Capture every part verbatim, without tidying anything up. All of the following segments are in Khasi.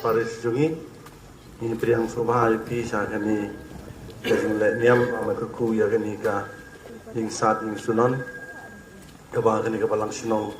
Parish jong ngi, ngi pdiang sngewbha ïa phi sha kane ka jingleh niam, ba me kyrkhu ïa kane ka ïing sad ïing sunon, kaba kane ka balang shnong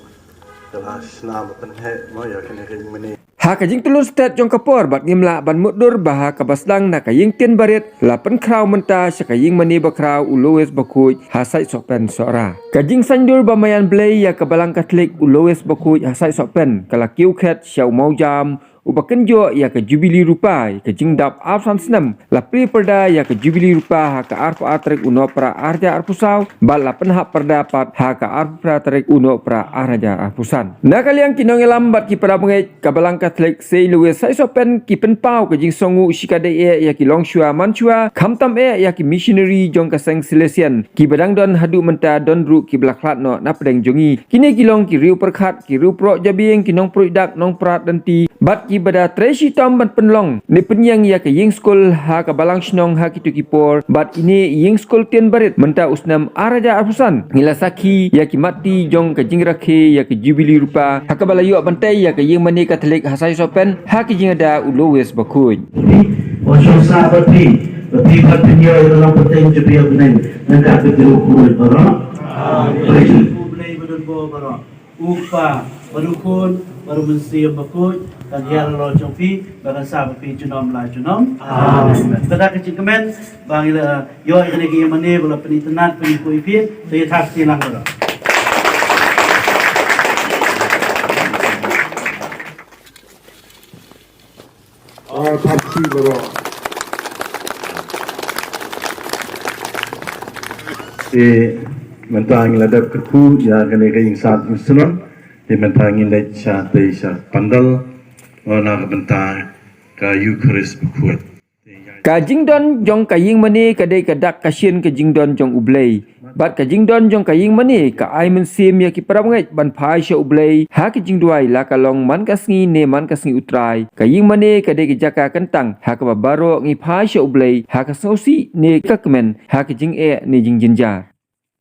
ka la shna ba pynheh mo ïa kane ka ïing mane. Ha ka jingtylli stet jong ka por bad ngim lah ban mutdur ba ha kaba sdang na ka ïing tin barit la pynkhraw mynta sha ka ïing mane bakhraw u Louis Bakhuid ha Saitsohpen Sohra. Ka jingsaindur ba maïan blei ïa ka balang Katholik u Louis Bakhuid ha Saitsohpen ka la kiew khet sha u mawjam uba kynjoh ïa ka Jubili Rupa ïa ka jingdap arphew san snem, la plie pyrda ïa ka Jubili Rupa ha ka arphew ar tarik u Nohprah arhajar arphew saw bad la pynhap pyrda pat ha ka arphew phra tarik u Nohprah arhajar arphew san. Na ka liang ki nongïalam bad ki para bangeit ka balang Katholik Saint Louis Saitsohpen ki pynpaw ka jingsngewnguh shikatdei eh ïa ki longshuwa manshuwa, khamtam eh ïa ki missionary jong ka seng Salesian kiba dang don haduh mynta, don ruh kiba la khlad noh na pdeng jong ngi. Kine ki long ki riew pyrkhat, ki riew proh jabieng, ki nongpruid dak, nongprat lynti bad kiba da trei shitom ban pynlong ne pynïeng ïa ka ïing skul ha ka balang shnong ha kito ki por. Bad ine i ïing skul tin barit mynta u snem arhajar arphew san ngi la sakhi ïa ki matti jong ka jingrakhe ïa ka Jubili Rupa ha kaba la ïoh ban tei ïa ka ïing mane Katholik ha Saitsohpen ha ka jingada u Louis Bakhuid. Phi, wan shong sah bad phi, bad phi pat phin ïoh ïa ka long pateng jong phi ha bneng, nangta phi ruh khuid baroh. Amen. Praise the Lord. U Blei ba don bor baroh, U Kpa bad U Khun bad U Mynsiem Bakhuid, kan ïa la lor jong phi, ba kan sah bad phi junom la junom. Amen. Kata ka jingkmen ba ngi la ïoh ïa kane ka ïing mane ba la pynitynnad pynitynnad ïa phi, to ïa thap kti lang baroh. Ah, thap kti baroh. Te mynta ngi la dep kyrkhu ïa kane ka ïing sad ïing sunon. Te mynta ngi leit sha, te sha pandal, na ka bynta ka Eucharist Bakhuid. Ka jingdon jong ka ïing mane ka dei ka dak ka shin ka jingdon jong U Blei. Bad ka jingdon jong ka ïing mane ka ai mynsiem ïa ki para bangeit ban phai sha U Blei ha ka jingduwai, la ka long man ka sngi ne man ka sngi U Trai. Ka ïing mane ka dei ka jaka kyntang ha kaba baroh ngi phai sha U Blei ha ka sngewsih ne ka kmen, ha ka jingeh ne jingjynjar.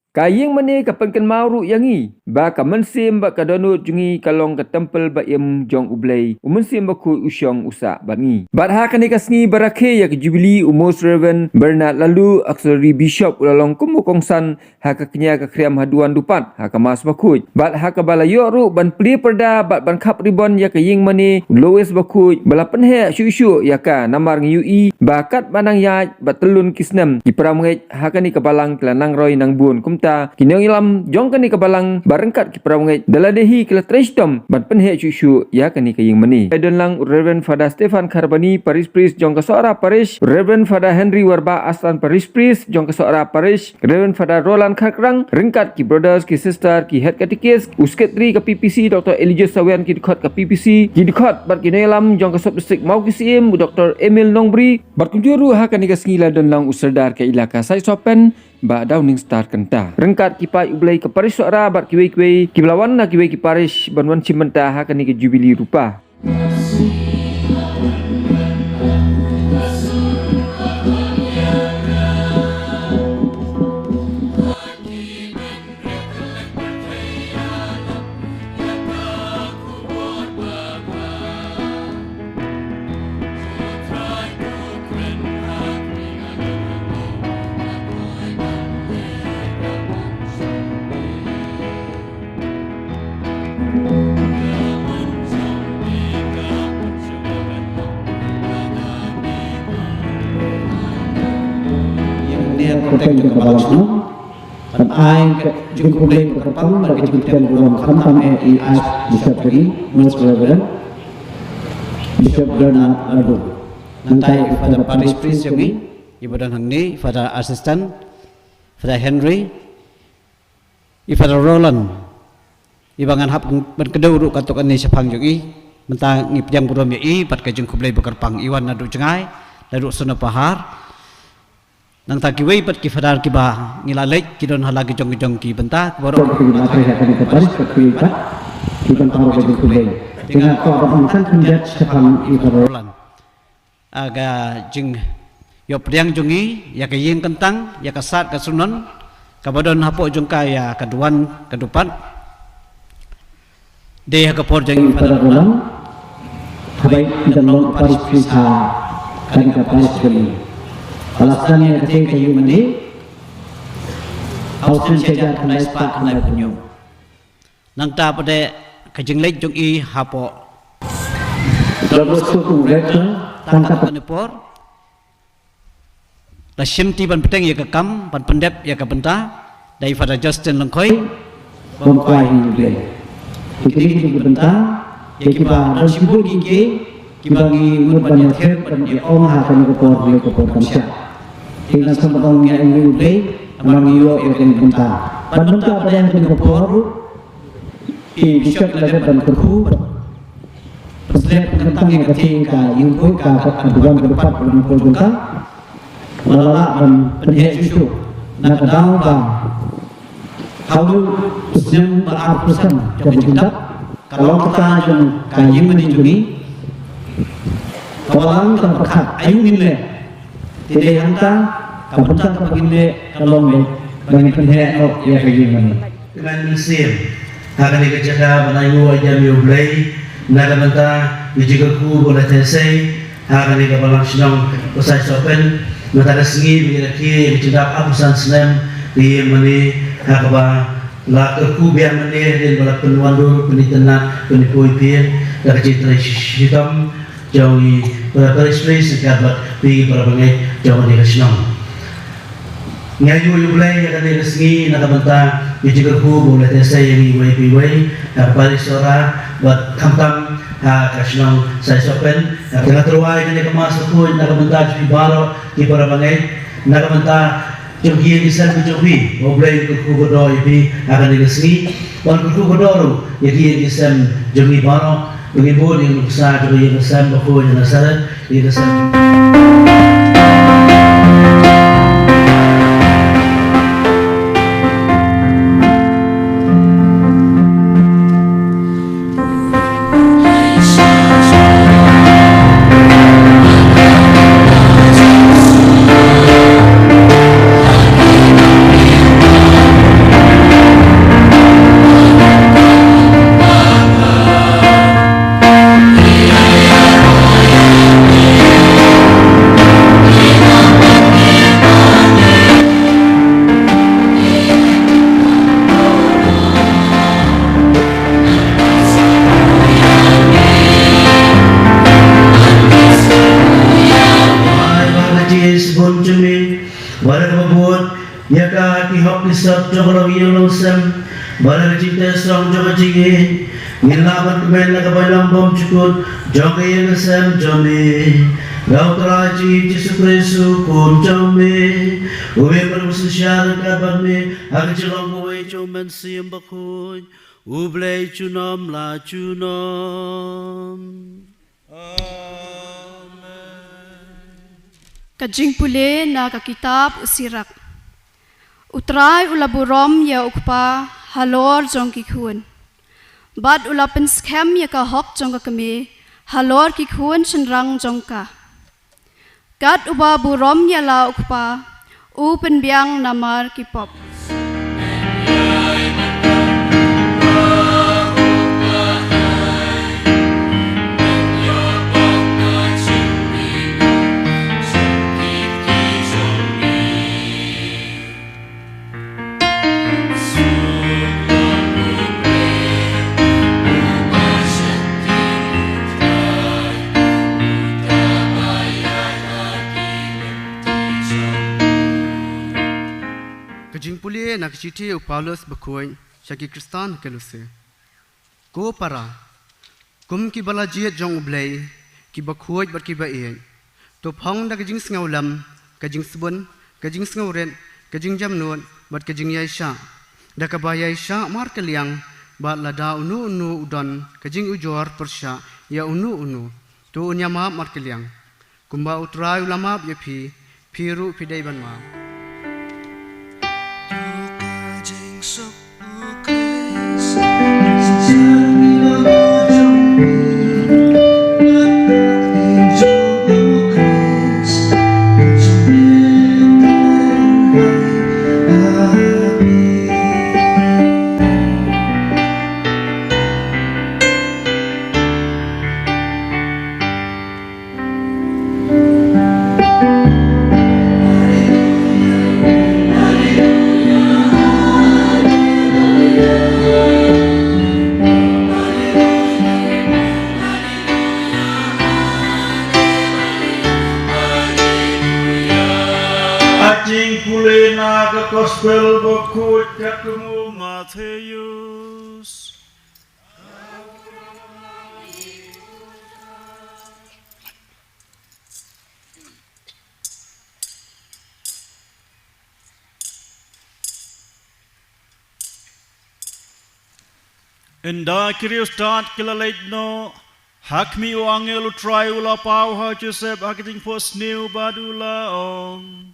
Ka ïing mane ka pynkynmaw ruh ïa ngi ba ka mynsiem bad ka dohnud jong ngi ka long ka templ ba im jong U Blei, U Mynsiem Bakhuid u shong u sah bad ngi. Bad ha kane ka sngi ba rakhe ïa ka Jubili, u Most Reverend Bernard Laloo, Auxiliary Bishop, u la long kum u kongsan ha ka kñia ka khriam haduh wan haduh pat ha ka Mass Bakhuid. Bad ha kaba la ïoh ruh ban plie pyrda bad ban khap ribon ïa ka ïing mane u Louis Bakhuid ba la pynheh shuh shuh ïa ka, namar ngi ïohi ba katba nang ïaid bad tyllun ki snem, ki para bangeit ha kane ka balang ki la nang roi nang bun. Kumta ki nongïalam jong kane ka balang bad ryngkat ki para bangeit da lade hi ki la trei shitom ban pynheh shuh shuh ïa kane ka ïing mane. Don lang u Reverend Father Stephen Kharbani, Parish Priest jong ka Sohra Parish, Reverend Father Henry Warbah Astan, Parish Priest jong ka Sohra Parish, Reverend Father Roland Kharkrang, ryngkat ki brothers, ki sister, ki head catechist, u secretary ka P P C Doctor Elijah Sawian, ki dkhot ka P P C, ki dkhot bad ki nongïalam jong ka Sub District Mawkisiem u Doctor Emil Nongbri, bad kumjuh ruh ha kane ka sngi la don lang u Sordar ka Elaka Saitsohpen, Bah Downing Star Kynta, ryngkat ki paid U Blei ka Parish Sohra bad kiwei kiwei kiba la wan na kiwei ki parish ban wan shim bynta ha kane ka Jubili Rupa. Ïa kane ka kyrteng jong ka balang shnong, ban ai ka jingkhublei ba kyrpang bad ka jingpdiang burom khamtam eh ïa i Archbishop jong ngi, Most Reverend Bishop Bernard Laloo. Nangta ïa i Father Parish Priest jong ngi, iba don hangne, i Father Assistant, Father Henry, i Father Roland, iba ngan hap ban kdew ruh katto katne shaphang jong i. Mynta ngi pdiang burom ïa i bad ka jingkhublei ba kyrpang. I wan naduh jngai, naduh Sonapahar. Nangta kiwei pat ki Father kiba ngi la leit, ki don ha la ki jong ki jong ki bynta, kiba ruh. Ki la trei ha kane ka parish, bad kiwei pat ki bynta ruh ka jingkhublei. Te nga kwah ban ong san khyndiat shaphang i Father Roland. Ah, ka jingïoh pdiang jong ngi ïa ka ïing kyntang, ïa ka sad ka sunon, kaba don hapoh jong ka ïa ka duwan ka dupat. Dei ha ka por jong i Father Roland. Kaba ïadei bad u parish priest ha kane ka parish jong ngi. Ba la sdang ïa kata ka ïingmane ha u snem shi hajar khyndai spah khyndai phew hynñiew. Nangta pat de ka jingleit jong i hapoh Don Bosco kum u rector, tang katto katne por la shimti ban bteng ïa ka kam, ban pyndep ïa ka bynta da i Father Justin Lyngkhoi. Bam kwai hi U Blei. Kine ki dei ki bynta ïa kiba don shibun ki, ki, kiba ngi mut ban ïathied, ban ïa ong ha kane ka por, kane ka por kam shah. Te ngan sngewbha ban ong ïa U Blei namar ngi ïoh ïa kane ka bynta. Bad mynta pat de ha kane ka por ruh, ki bishop la dep ban kyrkhu bad pynshlur pynkyntang ïa kata ka ïingkhuid, ka, ka duwan ka dkhot ka ïingkhuid bynta. Ba la lah ban pynheh shuh shuh na ka daw ba ha u snem ba arphew san jong u jingdap, ka long kata jong ka ïingmane jong ngi, kaba lang kaba pyrkhat aïu ngin leh. Te dei hangta ka bynta kaba ngin leh ka long ba ngin pynheh noh ïa ka ïingmane. Kmen mynsiem ha kane ka jaka ban ai nguh ai ïa U Blei na ka bynta ka jingkyrkhu ba u la theh sei ha kane ka balang shnong u Sai Sohpen. Mynta ka sngi ba ngi rakhe ïa ka jingdap arphew san snem ka ïingmane, ha kaba la kyrkhu biang mynne hadien ba la pynwandur, pynitynnad, pynipoi pyrshah da ka jingtrei shitom jong i para parish priest ryngkat bad phi para bangeit jong kane ka shnong. Ngi ai nguh ïa U Blei ïa kane ka sngi na ka bynta ka jingkyrkhu ba u la theh sei ïa ngi iwei pa iwei, ha ka parish Sohra bad khamtam ha ka shnong Sai Sohpen. Te nga tyrwa ïa kane ka mass bakhuid na ka bynta jong phi baroh ki para bangeit, na ka bynta jong ki ïing ki sem ki jong phi, ba U Blei un kyrkhu kyrdoh ïa phi ha kane ka sngi. Ban kyrkhu kyrdoh ruh ïa ki ïing ki sem jong ngi baroh, ba ngin bud ïa ka nuksa jong ka ïing ka sem bakhuid ha Nasaret, ïing ka sem jong Ai ba ka jingïasbun jong me, ba da kaba bud ïa ka ki hok ki sap jong ka longïing longsem, ba da ka jingteh strong jong ka jingïeit, ngin lah ban kmen na ka bainong bymjukut jong ka ïing ka sem jong me. Da U Trai jong ngi Jisu Khrist u Khun jong me, uba me pynbshisha ryngkat bad me ha ka jinglong kawei jong U Mynsiem Bakhuid, U Blei junom la junom. Amen. Ka jingpule na ka kitab U Sirak. U Trai u la burom ïa u kpa halor jong ki khun, bad u la pynskhem ïa ka hok jong ka kmie halor ki khun shynrang jong ka. Kat uba burom ïa la u kpa, u pynbiang namar ki pop. Ka jingpule na ka shithi u Paulus bakhuid sha ki Khristan ha Kolose. Ko para, kum kiba la jied jong U Blei, kiba khuid bad kiba ïeit, to phong da ka jingsngewlem, ka jingsbun, ka jingsngewrit, ka jingjemnud bad ka jingïaishah, da kaba ïaishah markylliang, bad lada uno uno u don ka jingujor pyrshah ïa uno uno, to un ïamap markylliang. Kumba U Trai u la map ïa phi, phi ruh phi dei ban map. Petrus. Ynda ki riewstad ki la leit noh, ha khmih u angel u Trai u la paw ha u Joseph ha ka jingphohsniew bad u la ong,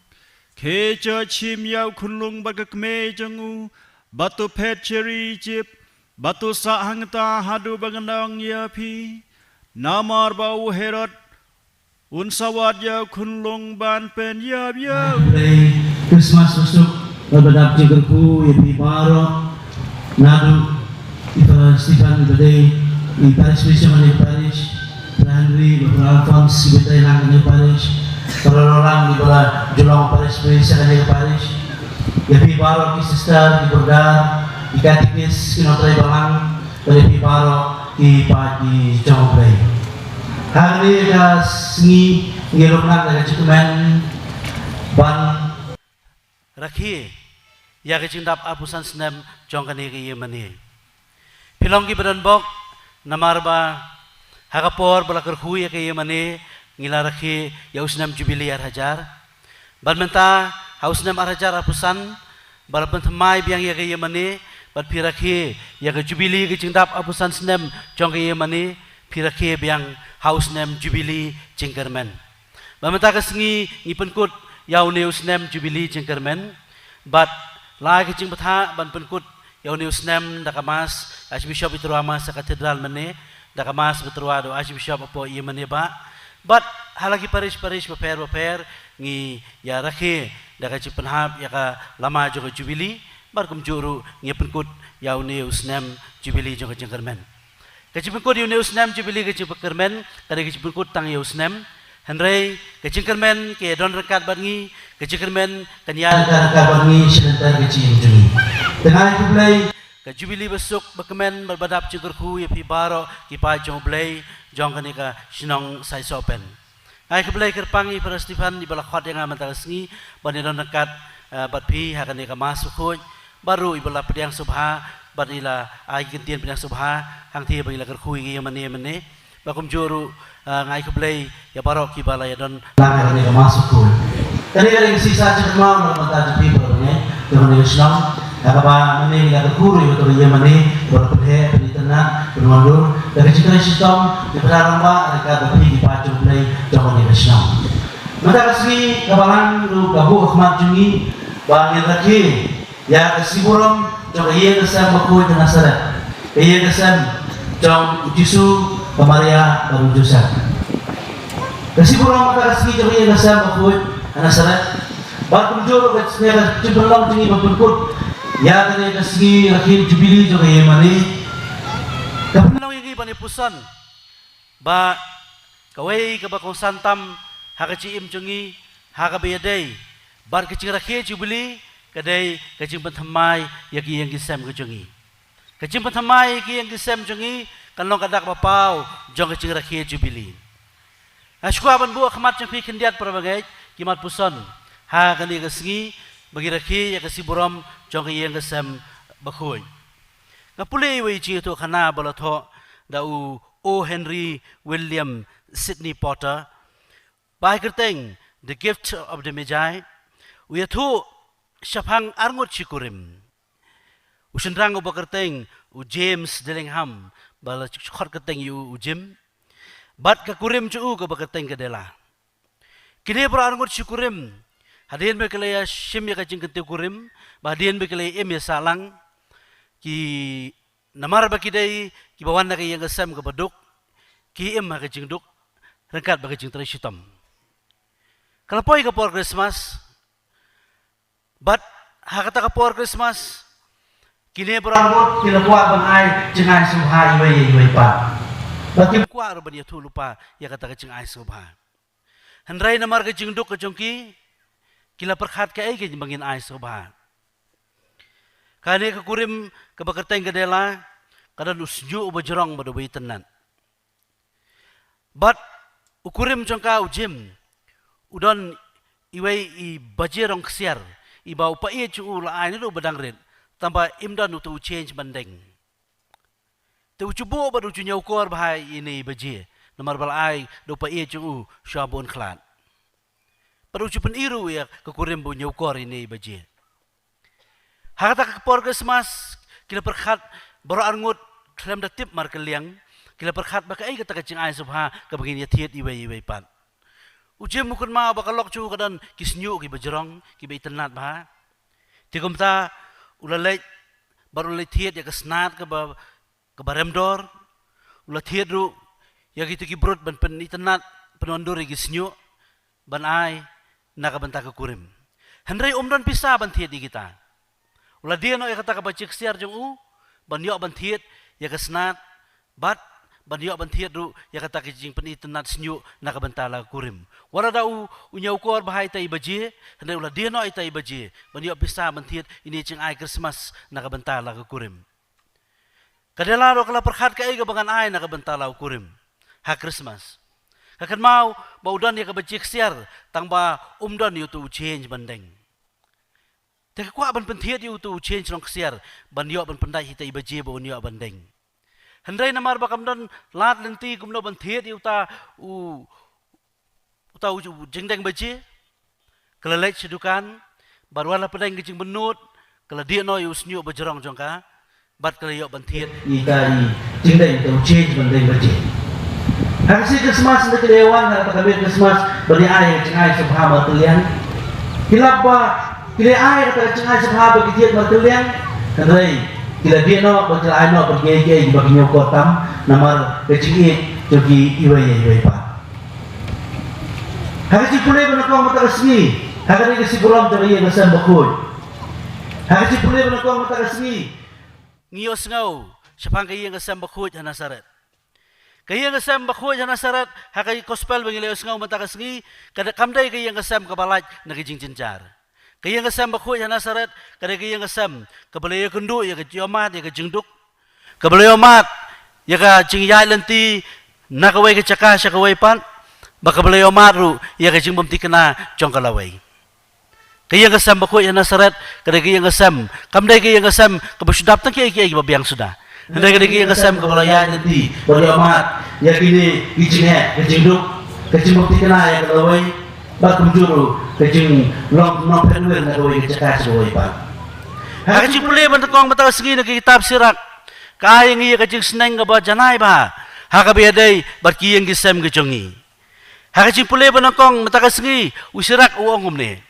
khie sha shim ïa u khunlung bad ka kmie jong u, bad to phet sha ri Ijipt, bad to sah hangta haduh ba ngan ong ïa phi, namar ba u Herod un sa wad ïa u khunlung ban pynïap ïa u. Blei Christmas basuk bad ba dap jingkyrkhu ïa phi baroh. Naduh i Father Stephen ba dei i parish priest jong kane ka parish, Father Henry bad Father Alphonse iba trei lang kane ka parish, Father Roland iba la ju long parish priest jong kane ka parish, ïa phi baroh ki sister, ki brother, ki katekis, ki nongtrei balang, bad ïa phi baroh ki paid ki jong U Blei. Ha kane ka sngi ngi ruh nang da ka jingkmen ban rakhe ïa ka jingdap arphew san snem jong kane ka ïingmane. Phi long kiba donbok namar ba ha ka por ba la kyrkhu ïa ka ïingmane ngi la rakhe ïa u snem jubili ar hajar. Bad mynta ha u snem ar hajar arphew san ba la pynthymmai biang ïa ka ïingmane, bad phi rakhe ïa ka jubili ka jingdap arphew san snem jong ka ïingmane, phi rakhe biang ha u snem jubili jingkyrmen. Bad mynta ka sngi ngi pynkut ïa une u snem jubili jingkyrmen. Bad la ai ka jingbthah ban pynkut ïa une u snem da ka mass, Archbishop i tyrwa mass ha Cathedral mynne, da ka mass ba tyrwa da u Archbishop hapoh ïingmane ba. Bad ha la ki parish parish bapher bapher ngi ïa rakhe da ka jingpynhap ïa ka lama jong ka jubili, bad kumjuh ruh ngi pynkut ïa une u snem jubili jong ka jingkyrmen. Ka jingpynkut ïa une u snem jubili ka jingpynkyrmen, ka dei ka jingpynkut tang ïa u snem. Hynrei ka jingkyrmen ka ïa don ryngkat bad ngi, ka jingkyrmen kan ïa ryngkat ryngkat bad ngi sha lynter ka jingim jong ngi. Te nga ai khublei. Ka jubili basuk bakmen bad badap jingkyrkhu ïa phi baroh ki paid jong U Blei jong kane ka shnong Saisohpen. Nga ai khublei kyrpang ïa i Father Stephen iba la khot ïa nga mynta ka sngi ban ïa don ryngkat, eh, bad phi ha kane ka mass bakhuid, bad ruh iba la pdiang sngewbha bad i la ai kyntien pdiang sngewbha hangtei ba ngi la kyrkhu ïa ki ïa mane mane. Bad kumjuh ruh, eh, nga ai khublei ïa baroh kiba la ïa don lang ha kane ka mass bakhuid. Kane ka dei ka sisa jingkynmaw na ka bynta jong phi baroh ne jong kane ka shnong. Ha kaba mynne ngi la kyrkhu ruh ïa ka ïa mane, ba la pynheh, pynitynnad, pynwandur da ka jingtrei shitom, jingpynheh rangbah ryngkat bad phi ki paid jong U Blei jong kane ka shnong. Mynta ka sngi kaba lang ruh ka buh ha khmat jong ngi ba ngin rakhe ïa ka sngi burom jong ka ïing ka sem bakhuid ha Nasareth, ka ïing ka sem jong u Jisu, ka Maria bad u Joseph. Ka sngi burom mynta ka sngi jong ka ïing ka sem bakhuid ha Nasareth. Bad kumjuh ruh ka sngi ka jingpynlong jong ngi ban pynkut ïa kane ka sngi rakhe jubili jong ka ïing mane. Ka pynlong ïa ngi ban ïa puson ba kawei kaba kongsan tam ha ka jingim jong ngi ha kaba ïadei bad ka jingrakhe jubili ka dei ka jingpynthymmai ïa ki ïing ki sem ka jong ngi. Ka jingpynthymmai ïa ki ïing ki sem jong ngi kan long ka dak ba paw jong ka jingrakhe jubili. Nga sngewkwah ban buh ha khmat jong phi khyndiat para bangeit ki mat puson ha kane ka sngi ba ngi rakhe ïa ka sngi burom jong ka ïing ka sem bakhuid. Nga pule iwei i jingïathuhkhana ba la thoh da u O Henry William Sidney Porter, ba ai kyrteng The Gift of the Magi. U ïathuh shaphang arngut shi kurim. U shynrang uba kyrteng u James Dillingham, ba la khot kyrteng ïa u u Jim, bad ka kurim jong u kaba kyrteng ka Della. Kine baroh arngut shi kurim, hadien ba ki la ïa shim ïa ka jingkyntiew kurim, ba hadien ba ki la ïa im ïa sah lang, ki namar ba ki dei kiba wan na ka ïing ka sem kaba duk, ki im ha ka jingduk ryngkat bad ka jingtrei shitom. Ka la poi ka por Christmas, bad ha kata ka por Christmas kine baroh arngut ki la kwah ban ai jingai sngewbha iwei ïa iwei pat. Bad kim kwah ruh ban ïathuh lypa ïa kata ka jingai sngewbha. Hynrei namar ka jingduk ka jong ki, ki la pyrkhat kaei kaba ngin ai sngewbha. Kane ka kurim kaba kyrteng ka Della ka don u shñiuh uba jrong bad uba itynnad. Bad u kurim jong ka u Jim u don iwei i baje rong ksiar, iba u paid jong u la ai naduh ba dang rit Tangba im don uto u change ban deng. Te u ju buh bad u ju ñiewkor bha ïa ine i baje. Namar ba la ai da u paid jong u shuwa ba un khlad. Bad u ju pyni ruh ïa ka kurim ba u ñiewkor ine i baje. Ha kata ka por Christmas, ki la pyrkhat baroh arngut khlem da tip markylliang, ki la pyrkhat ba kaei kata ka jingai sngewbha kaba ngin ïa thied iwei iwei pat. U Jim u kynmaw ba ka lok jong u ka don ki shñiuh kiba jrong, kiba itynnat bha. Te kumta u la leit, bad u la thied ïa ka snat kaba, kaba remdor, u la thied ruh ïa kito ki brut ban pynitynnat, pynwandur ïa ki shñiuh, ban ai na ka bynta ka kurim. Hynrei um don pisa ban thied ïa kita. U la die noh ïa kata ka baje ksiar jong u, ban ïoh ban thied ïa ka snat, bad ban ïoh ban thied ruh ïa kata ka jingpynitynnat shñiuh na ka bynta la ka kurim. Wat la da u, u ñiewkor bha ita i baje, hynrei u la die noh ita i baje, ban ïoh pisa ban thied ine i jingai Christmas na ka bynta la ka kurim. Ka Della ruh ka la pyrkhat kaei kaba ngan ai na ka bynta la u kurim ha Christmas. Ka kynmaw ba u don ïa ka baje ksiar, tangba um don ïa uto u change ban deng. Te ka kwah ban pynthied ïa uto u change long ksiar, ban ïoh ban pyndait ita i baje ba un ïoh ban deng. Hynrei namar ba kam don lad lynti kumno ban thied ïa uta u, uta u jingdeng baje, ka la leit sha dukan, bad wat la pdeng ka jingbynnud, ka la die noh ïa u shñiuh ba jrong jong ka, bad ka la ïoh ban thied ïa ita i jingdeng, ita u change ban deng baje. Ha ka sngi Christmas nda ki la ïa wan ha kata ka miet Christmas ban ïa ai ïa ka jingai sngewbha markylliang. Ki lap ba ki la ïa ai ïa kata ka jingai sngewbha ba ki thied markylliang. Hynrei ki la die noh bad ki la ai noh bad kiei kiei kiba ki ñiewkor tam, namar ka jingïeit jong ki iwei ïa iwei pat. Ha ka jingpule ba nyngkong mynta ka sngi, ha kane ka sngi burom jong ka ïing ka sem bakhuid. Ha ka jingpule ba nyngkong mynta ka sngi, ngi ïohsngew shaphang ka ïing ka sem bakhuid ha Nasareth. Ka ïing ka sem bakhuid ha Nasareth, ha ka gospel ba ngi la ïohsngew mynta ka sngi, ka dei, kam dei ka ïing ka sem kaba lait na ka jingjynjar. Ka ïing ka sem bakhuid ha Nasareth, ka dei ka ïing ka sem kaba la ïakynduh ïa ka jingïohmad ïa ka jingduk, kaba la ïohmad ïa ka jingïaid lynti na kawei ka jaka sha kawei pat, bad kaba la ïohmad ruh ïa ka jingbymthikna jong ka lawei. Ka ïing ka sem bakhuid ha Nasareth, ka dei ka ïing ka sem, kam dei ka ïing ka sem kaba shu dap tang kiei kiei kiba biang suda. Hynrei ka dei ka ïing ka sem kaba la ïaid lynti, ba la ïohmad ïa kine ki jingeh, ka jingduk, ka jingbymthikna ïa ka lawei, bad kumjuh ruh ka jinglong nongpynwir na kawei ka jaka sha kawei pat. Ha ka jingpule ba nyngkong mynta ka sngi na ka kitab Sirak, ka ai ïa ngi ïa ka jingsneng kaba janai bha ha kaba ïadei bad ki ïing ki sem ki jong ngi. Ha ka jingpule ba nyngkong mynta ka sngi, u Sirak u ong kumne: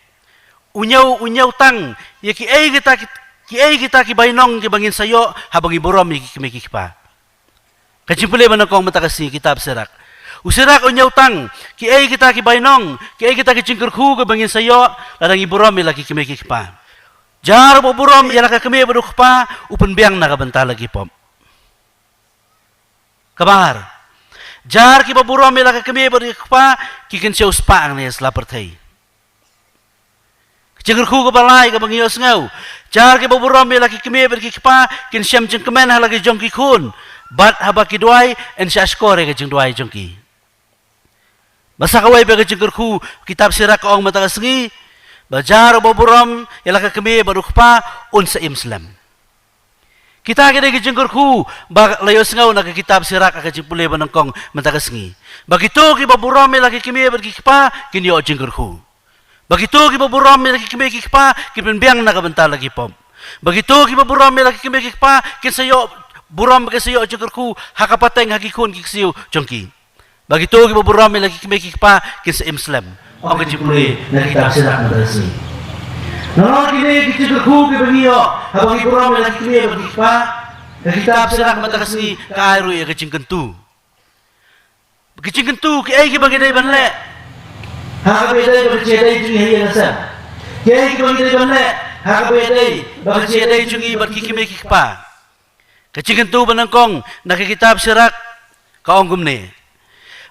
U ñiew, u ñiew tang ïa kiei kita ki, kiei kita ki bainong kiba ngin sa ïoh haba ngi burom ïa ki kmie ki kpa. Ka jingpule ba nyngkong mynta ka sngi, kitab Sirak. U Sirak u ñiew tang kiei kita ki bainong, kiei kita ki jingkyrkhu kiba ngin sa ïoh lada ngi burom ïa la ki kmie ki kpa. Jar uba burom ïa la ka kmie bad u kpa, u pynbiang na ka bynta la ki pop. Kaba ar, jar kiba burom ïa la ka kmie bad ki kpa, ki kynshew spah hangne ha sla pyrthei. Ka jingkyrkhu kaba lai kaba ngi ïohsngew: Jar kiba burom ïa la ki kmie bad ki kpa, kin shem jingkmen ha la ki jong ki khun, bad haba ki duwai, yn shahshkor ïa ka jingduwai jong ki. Bad sa kawei pat ka jingkyrkhu, kitab Sirak ka ong mynta ka sngi, ba jar uba burom ïa la ka kmie bad u kpa, un sa im slem. Kita ki dei ki jingkyrkhu ba la ïohsngew na ka kitab Sirak ha ka jingpule ba nyngkong mynta ka sngi. Ba kito kiba burom ïa la ki kmie bad ki kpa, kin ïoh jingkyrkhu. Ba kito kiba burom ïa la ki kmie ki kpa, kin pynbiang na ka bynta la ki pop. Ba kito kiba burom ïa la ki kmie ki kpa, kin sa ïoh burom, kin sa ïoh jingkyrkhu ha ka pateng, ha ki khun ki ksiew jong ki. Ba kito kiba burom ïa la ki kmie ki kpa, kin sa im slem. Ong ka jingpule na kitab Sirak mynta ka sngi. Nalor kine ki jingkyrkhu kiba ngi ïoh haba ngi burom ïa la ki kmie bad ki kpa, ka kitab Sirak mynta ka sngi ka ai ruh ïa ka jingkyntu. Ka jingkyntu, kiei kiba ngi dei ban leh ha kaba ïadei bad ka jingïadei jong ngi ha ïing ha sem. Kiei kiba ngi dei ban leh ha kaba ïadei bad ka jingïadei jong ngi bad ki kmie ki kpa. Ka jingkyntu ba nyngkong na ka kitab Sirak ka ong kumne: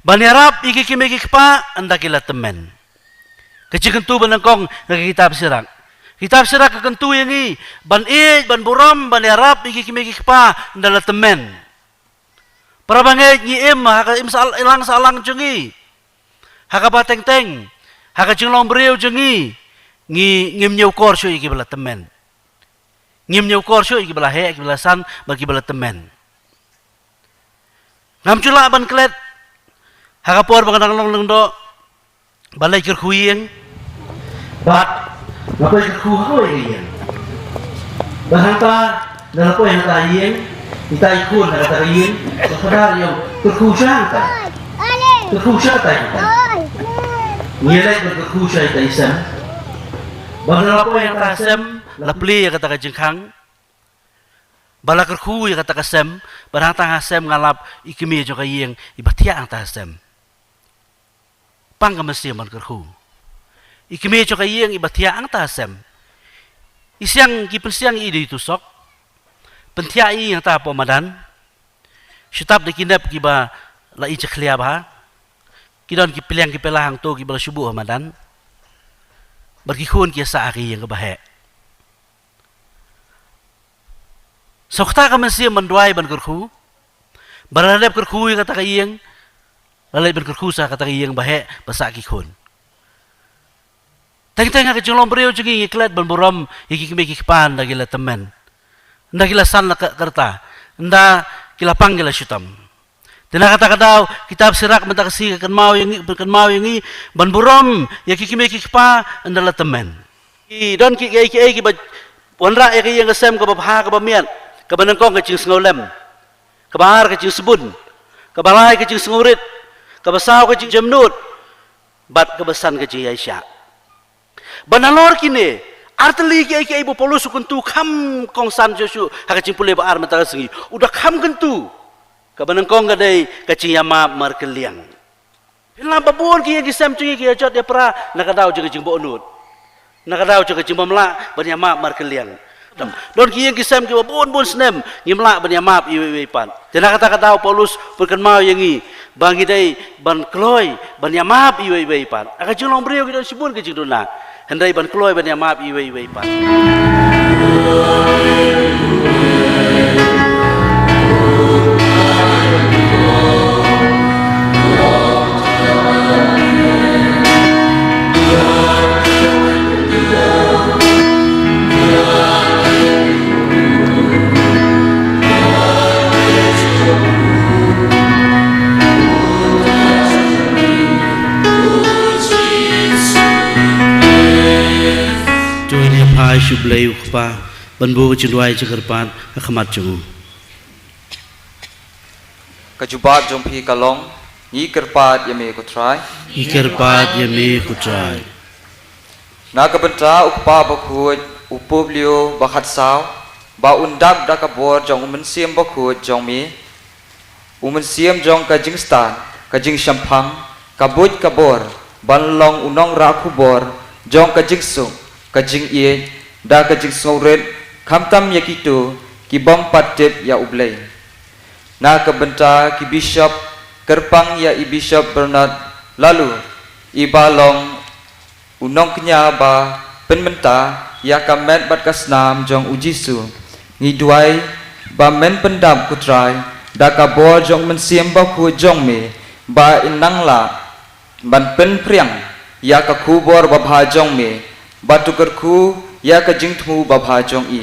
Ban ïarap ïa ki kmie ki kpa ynda ki la tymmen. Ka jingkyntu ba nyngkong na ka kitab Sirak. Kitab Sirak ka kyntu ïa ngi ban ïeit, ban burom, ban ïarap ïa ki kmie ki kpa ynda la tymmen. Para bangeit, ngi im ha ka im sah, lang sah lang jong ngi, ha kaba teng teng, ha ka jinglong briew jong ngi, ngi ngim ñiewkor shuh ïa kiba la tymmen. Ngim ñiewkor shuh ïa kiba la heh, kiba la san, bad kiba la tymmen. Ngam ju lah ban klet ha ka por ba nga dang long lyngdoh ban leit kyrkhu ïing. Bad nga poi kyrkhu ha kawei ka ïing. Bad hangta, nga la poi hangta ïing, ita i khun ha kata ka ïing, bad kata ïong kyrkhu sha hangta. Kyrkhu sha hangta. Ngi leit ban kyrkhu sha ita i sem. Bad nga la poi hangta sem, la plie ïa kata ka jingkhang. Ba la kyrkhu ïa kata ka sem, bad hangta ha sem nga lap i kmie jong ka ïing iba thiah hangta ha sem. Pang ka mynsiem ban kyrkhu. I kmie jong ka ïing iba thiah hangta ha sem. I siang ki pynsiang i da i tusok. Pynthiah i hangta hapoh madan. Shu tap da ki nep kiba la i jakhlia bha. Ki don ki pliang ki pela hangto kiba la shu buh ha madan. Bad ki khun ki ïa sah ha ka ïing kaba heh. Sngewkata ka mynsiem ban duwai ban kyrkhu. Ba la dep kyrkhu ïa kata ka ïing, la leit ban kyrkhu sha kata ka ïing ba heh, ba sah ki khun. Teng teng ha ka jinglong briew jong ngi ngi klet ban burom ïa ki kmie ki kpa ynda ki la tymmen. Ynda ki la san la ka-, ka rta. Ynda ki la pang ki la shu tam. Te na kata ka daw, kitab Sirak mynta ka sngi ka kynmaw ïa ngi, kynmaw ïa ngi ban burom ïa ki kmie ki kpa ynda la tymmen. Ki don ki, ki, ki, kiba wanrah ïa ka ïing ka sem kaba bha kaba miat, kaba nyngkong ka jingsngewlem, kaba ar ka jingsbun, kaba lai ka jingsngewrit, kaba saw ka jingjemnud, bad kaba san ka jingïaishah. Ba nalor kine artylli kiei kiei ba u Paulus u kyntu kham kongsan shuh shuh ha ka jingpule ba ar mynta ka sngi. U da kham kyntu. Kaba nyngkong ka dei ka jingïamap markylliang. Phin lap ba bun ki ïing ki sem jong ngi ki ïa jot ïa pra na ka daw jong ka jingbynnud, na ka daw jong ka jingbymlah ban ïamap markylliang. Don ki ïing ki sem kiba bun bun snem ngim lah ban ïamap iwei iwei pat. Te na kata ka daw u Paulus u pynkynmaw ïa ngi ba ngi dei ban kloi ban ïamap iwei iwei pat. Ha ka jinglong briew ki don shibun ki jingduna, hynrei ban kloi ban ïamap iwei iwei pat. To ngin ïa phai sha U Blei U Kpa ban buh ka jingduwai jingkyrpad ha khmat jong u. Ka jubab jong phi ka long, ngi kyrpad ïa me ko Trai. Ngi kyrpad ïa me ko Trai. Na ka bynta u kpa bakhuid u Publio ba khatsaw, ba un dap da ka bor jong u Mynsiem Bakhuid jong me, u mynsiem jong ka jingstad, ka jingshemphang, ka buit ka bor, ban long u nongrah khubor jong ka jingsuk, ka jingïeit, da ka jingsngewrit, khamtam ïa kito ki bym pat tip ïa U Blei. Na ka bynta ki bishop, kyrpang ïa i Bishop Bernard Lalu, i ba long u nongkñia ba pynmynta ïa ka met bad ka snam jong u Jisu. Ngi duwai ba men pyndap ko Trai da ka bor jong u Mynsiem Bakhuid jong me, ba in nang lah ban pynphriang ïa ka khubor babha jong me, bad to kyrkhu ïa ka jingthmu babha jong i.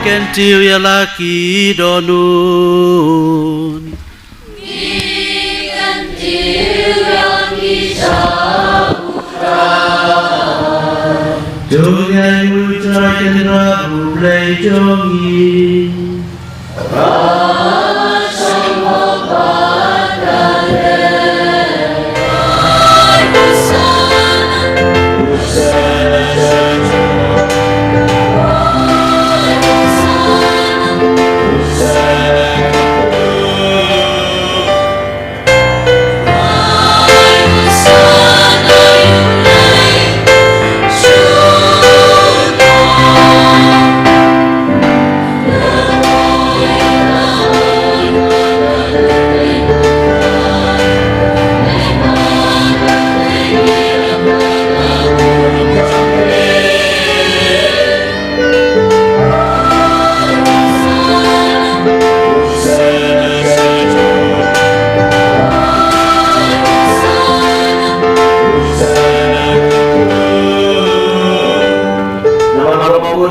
Kyntiew ïa la ki dohnud. To ngin ïa U Trai Kynrad U Blei jong ngi.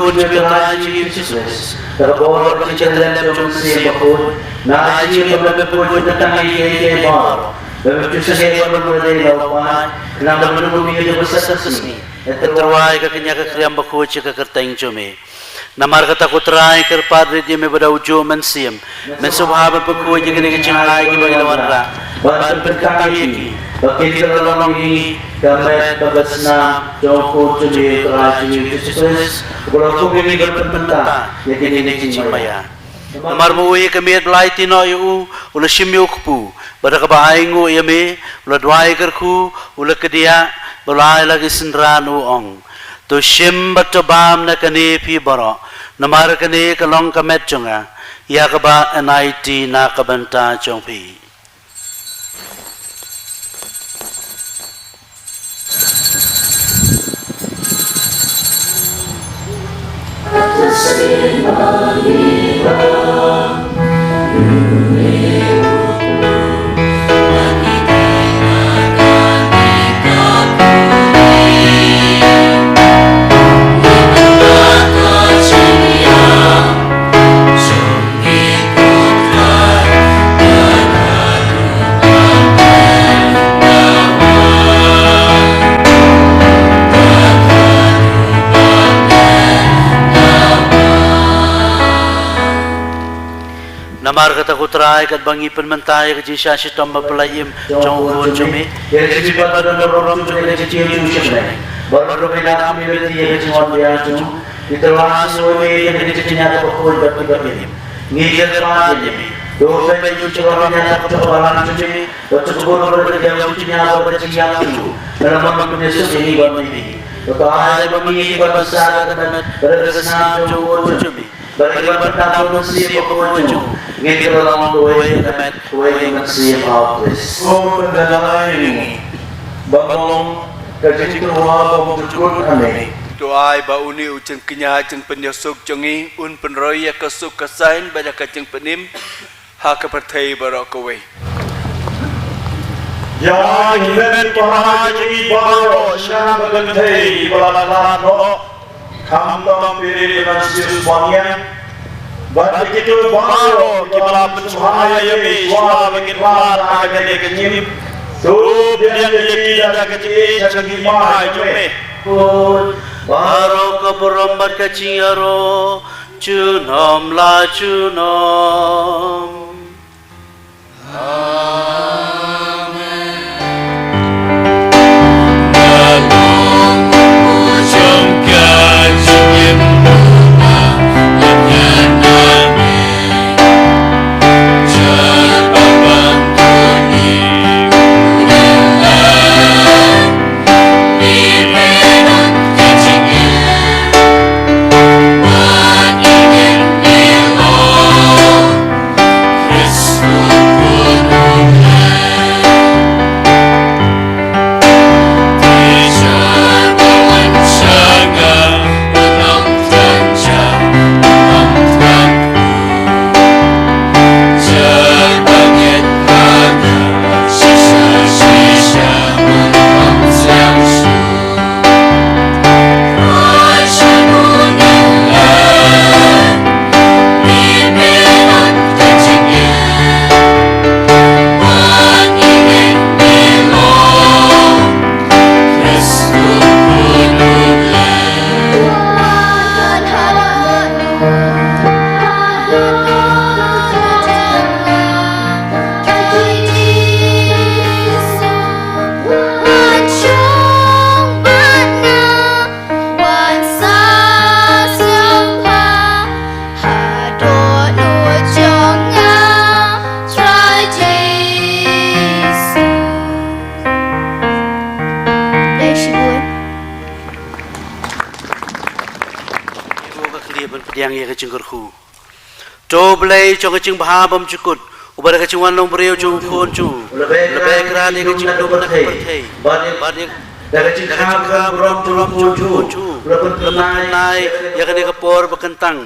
Khun jong U Trai Jisu Khrist, da ka bor ka jingkyrkhu jong U Mynsiem Bakhuid, na ïa jingim ba me pynbud na tang ïa kiei kiei baroh, ba me pynshai ïa baroh ba dei la u paid, khnang ba ngi ïoh ïa ka jingpynshisha ka sngi, ïa ka tyrwa ïa ka kñia ka kriam bakhuid sha ka kyrteng jong me. Namar kata ko Trai, kyrpad rit ïa me ba da u juh Mynsiem, men sngewbha ban pynkhuid ïa kine ki jingai kiba ngi la wanrah, ban pynkyntang ïa ki, ba kin sa long ïa ngi ka met bad ka snam jong U Khun jong me U Trai Jisu Khrist, uba la hukum ïa ngi ban pynmynta ïa kine ki jingmaïa. Namar ba u ïa ka miet ba la aiti noh ïa u, u la shim ïa u kpu, bad da kaba ainguh ïa me, u la duwai kyrkhu, u la kdiah, bad u la ai la ki synran, u ong: To shim bad to bam na kane phi baroh, namar kane ka long ka met jong nga, ïa kaba yn aiti na ka bynta jong phi. Namar kata ko Trai, katba ngi pynmynta ïa ka jingshah shitom bapla im jong U Khun jong me, ïa ka jingpynbna burom jong me, ïa ka jingïeit jong me, bad ruh ka jingïaid jong me, ïa ka jingwan biang jong me, ngi tyrwa sngewbha ïa ka jingïaid bakhuid bad bakhuid. Ngi kyrpad ïa me, to peit ïa ka jingïaid bakhuid bad bakhuid jong me, bad to buh ruh ka jingïaid jong me bad ka jingïaid jong me, namar ba me pynïasuk ïa ngi bad ïa me. Bad to ai ba ngi ban pynsah da ka met bad ka snam jong U Khun jong me. Bad ïa ki ban pynthame U Mynsiem Bakhuid jong u, ngin kylla long kawei ka met kawei ka mynsiem, A U Khrist. Ko pyndanai ïa ngi ban long ka jingtyrwa bymjukut ha me. To ai ba une u jingkñia jingpynïasuk jong ngi un pynroi ïa ka suk ka saiñ bad ïa ka jingpynim ha ka pyrthei baroh kawei. Ïa ki met ki para jong ngi baroh sha ka pyrthei ba la khlad noh, khamtam Philip Ignatius Baniang, bad ïa kito baroh kiba la pynsngewbha ïa me shuwa ba kin khlad ha kane ka jingim, to pdiang ïa ki da ka jingïeit sha ka hima jong me. Baroh ka burom bad ka jingïaroh junom la junom. Ka khlieh ban pdiang ïa ka jingkyrkhu. To Blei jong ka jingbha bymjukut, uba da ka jingwan long briew jong U Khun jong u, la beh krat ïa ka jingdum na ka pyrthei, bad ïa ka jingkhang ka burom jong U Khun jong u, la pynphyrnai ïa kane ka por ba kyntang.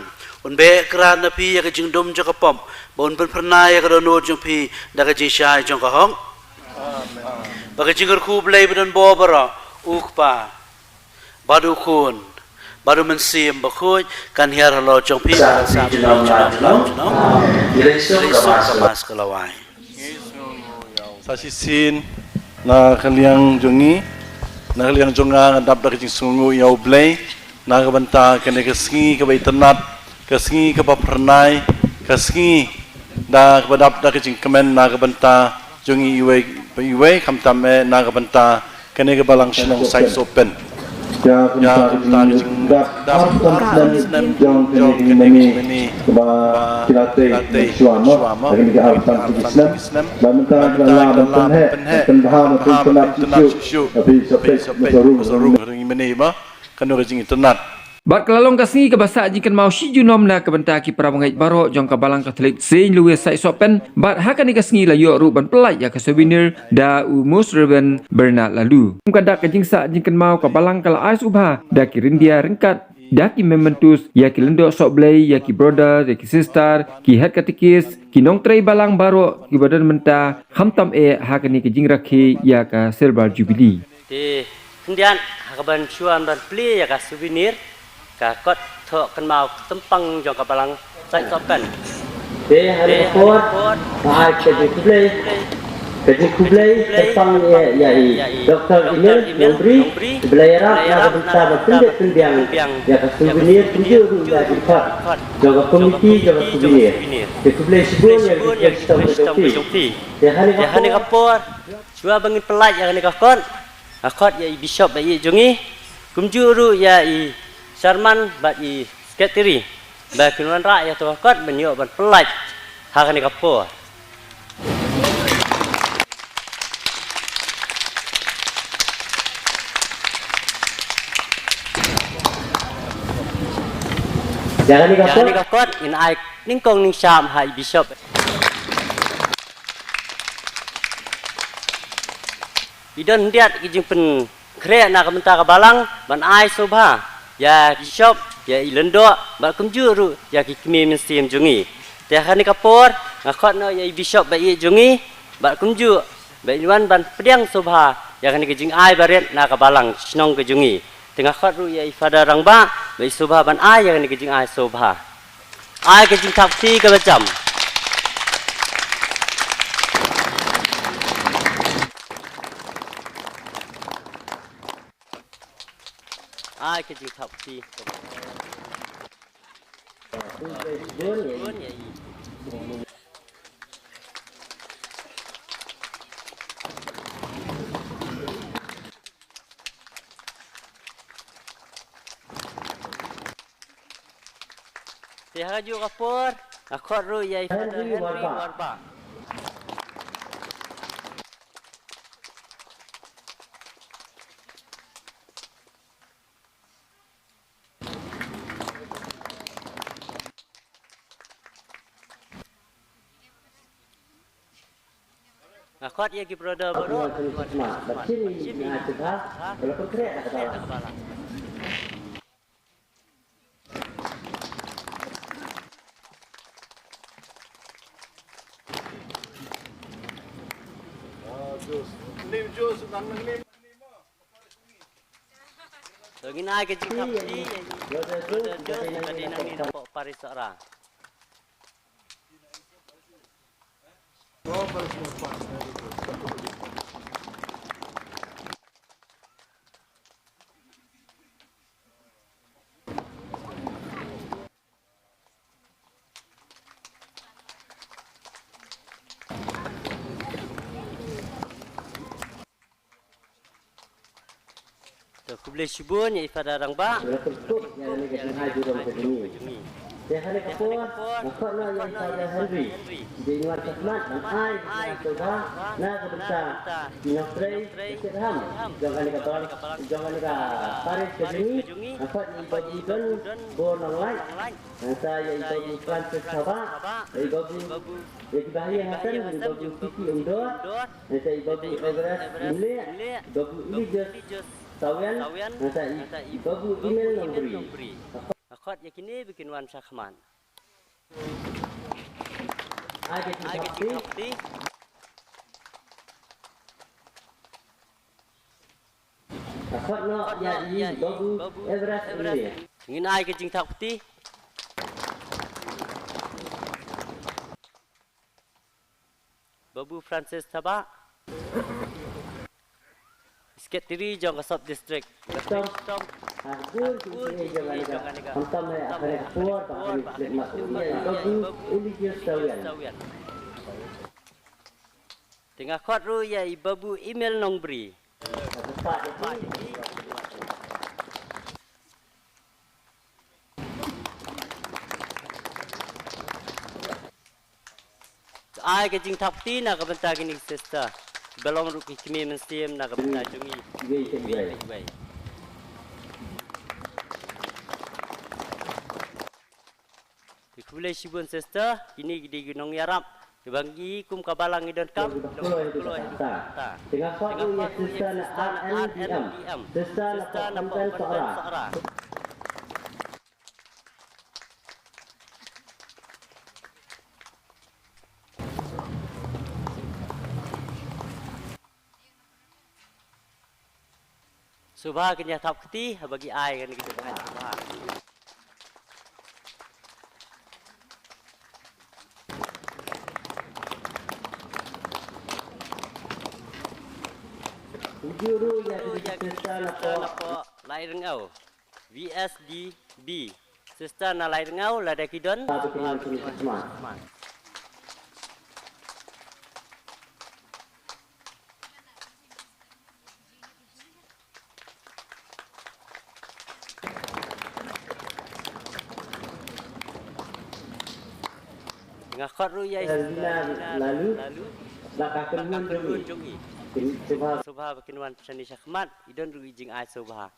Un beh krat na phi ïa ka jingdum jong ka pop, ba un pynphyrnai ïa ka dohnud jong phi da ka jingshai jong ka hok. Ba ka jingkyrkhu U Blei ba don bor baroh, U Kpa, bad U Khun, Bad u Mynsiem Bakhuid kan hiar halor jong phi, kan sah ïa phi junom la junom. Hynrei suk ka Mass ka la wai. Sa shisien, na ka liang jong ngi, na ka liang jong nga, nga dap da ka jingsngewnguh ïa U Blei na ka bynta kane ka sngi kaba itynnad, ka sngi kaba phyrnai, ka sngi da kaba dap da ka jingkmen na ka bynta jong ngi iwei pa iwei, khamtam eh na ka bynta kane ka Balang Shnong Saitsohpen. Ïa ka bynta ka jingdap arphew san snem jong kane ka jingmane kaba ki la tei mynshuwa mo, ha kane ka arphew san snem. Bad mynta ki la lah ban pynheh, pynbha, ban pyntynnad shuh shuh. Phi sa peit, phi sa rung, rung ha ri mane mo. Kano ka jingitynnad. Bad ka la long ka sngi kaba sah jingkynmaw shi junom na ka bynta ki para bangeit baroh jong ka Balang Katholik Saint Louis Saitsohpen, bad ha kane ka sngi la ïoh ruh ban pyllait ïa ka souvenir da u Most Reverend Bernard Laloo. Kum ka dak ka jingsah jingkynmaw, ka Balang ka la ai sngewbha da ki ryndia ryngkat da ki mementos, ïa ki lyngdoh sohblei, ïa ki brother, ïa ki sister, ki head katekis, ki nongtrei Balang baroh kiba don mynta, khamtam eh ha kane ka jingrakhe ïa ka Silver Jubilee. Te khyndiat, ha kaban shuwa ban plie ïa ka souvenir, ka kot thoh kynmaw tympang jong ka Balang Saitsohpen. Te ha kane ka por, nga ai ka jingkhublei, ka jingkhublei tympang ïa, ïa i Doktor Emil Nongbri, ba la ïarap na ka bynta ban pyndep pynbiang ïa ka souvenir, kumjuh ruh ïa ki kot jong ka komiti jong ka souvenir. Te khublei shibun ïa ka jingkhublei shitom ka jong phi. Te ha kane ka por, shuwa ba ngin pyllait ïa kane ka kot, nga khot ïa i Bishop ba ïeit jong ngi, kumjuh ruh ïa i Chairman bad i Secretary, ba kin wanrah ïa kato ka kot ban ïoh ban pyllait ha kane ka por. Ïa kane ka kot ngin ai nyngkong nyngshap ha i Bishop. I don khyndiat ki jingpynkhreh na ka bynta ka Balang ban ai sngewbha ïa ki Bishop, ïa i Lyngdoh, bad kumjuh ruh ïa ki kmie mynsiem jong ngi. Te ha kane ka por, nga khot noh ïa i Bishop ba ïeit jong ngi, bad kumjuh ba in wan ban pdiang sngewbha ïa kane ka jingai barit na ka Balang Shnong ka jong ngi. Te nga khot ruh ïa i Father Rangbah ba i sngewbha ban ai ïa kane ka jingai sngewbha. Ai ka jingthap kti kaba jam. Ai ka jingthap kti kaba jam. Te ha kajuh ka por, nga khot ruh ïa i Father Henry Warbah. Nga khot ïa ki brother baroh. To ngin ai ka jingthap kti ïa i Brother Joseph ba dei nangne na pdeng parish Sohra. To khublei shibun ïa i Father Rangbah. Ïa kane ka por, nga khot noh ïa i Father Henry. Dei ngan khot ban ai ïa ka sngewbha na ka bynta ki nongtrei ka shet ham jong kane ka parish ka jong ngi. Nga khot ïa i Babu Don Bor Nonglait. Nangta ïa i Babu Francis Thabah, ïa i Babu, ïa ki bahaïing hasem, ïa i Babu Siti Umdor, nangta i Babu Everest Umleh, i Babu Elijah Sawian, nangta i, i Babu Emil Nongbri. Nga khot ïa kine ba kin wan shakhmat. Ai ka jingthap kti. Nga khot noh ïa i Babu Everest Umleh. Ngin ai ka jingthap kti. Babu Francis Thabah, Secretary jong ka Sub District. Tom, ha ka bun ki jong ka, khamtam ïa ka por ba kan slip mat ïa i Babu Eligius Sawian. Te nga khot ruh ïa i Babu Emil Nongbri. Ai ka jingthap kti na ka bynta kine ki sister. Ba long ruh ki kmie mynsiem na ka bynta jong ngi. Te khublei shibun sister, kine ki dei ki nongïarap. Te ba ngi kum ka balang ngi donkam, ngi donkam. Te nga khot ïa sister na R N D M. Sister na Pokemon Sohra. Sngewbha kin ïa thap kti haba ki ai kane ka jingthap sngewbha. Juru ïa ki sister na pdeng Lairyngew. V S D B. Sister na Lairyngew, lada ki don. Nga khot ruh ïa i Elvina Lalu, la ka kynhun jong i. Sngewbha ba kin wan pyni shakhmat, i don ruh i jingai sngewbha.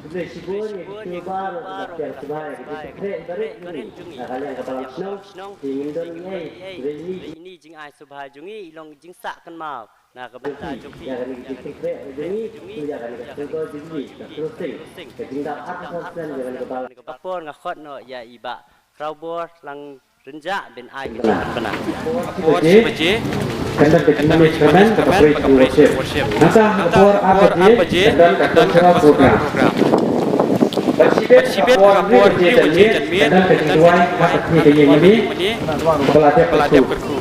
Khublei shibun ïa ki sngewbha ruh ba phi ïa sngewbha ïa ki jingkyrkhu barit jong ngi na ka liang ka balang shnong. Te ngin don ïa i, ïa i jingai sngewbha jong ngi, i long jingsah kynmaw na ka bynta jong phi. Ïa kane ka jingkyrkhu jong ngi, ïa kane ka sngewbha jong ngi, ka closing, ka jingdap arphew percent ïa kane ka balang. Ka por nga khot noh ïa i Bah Khrawbor Lang Rynjah ban ai ka jingpynbna. Por shi baje, kan don ka jingmane sacrament, ka praise and worship. Nangta ha ka por ar baje, kan don ka cultural program. Bad shibit ha ka por hynriew baje janmiet, kan don ka jingduwai ha ka kti ka ïing mane, kaba la dep kyrkhu.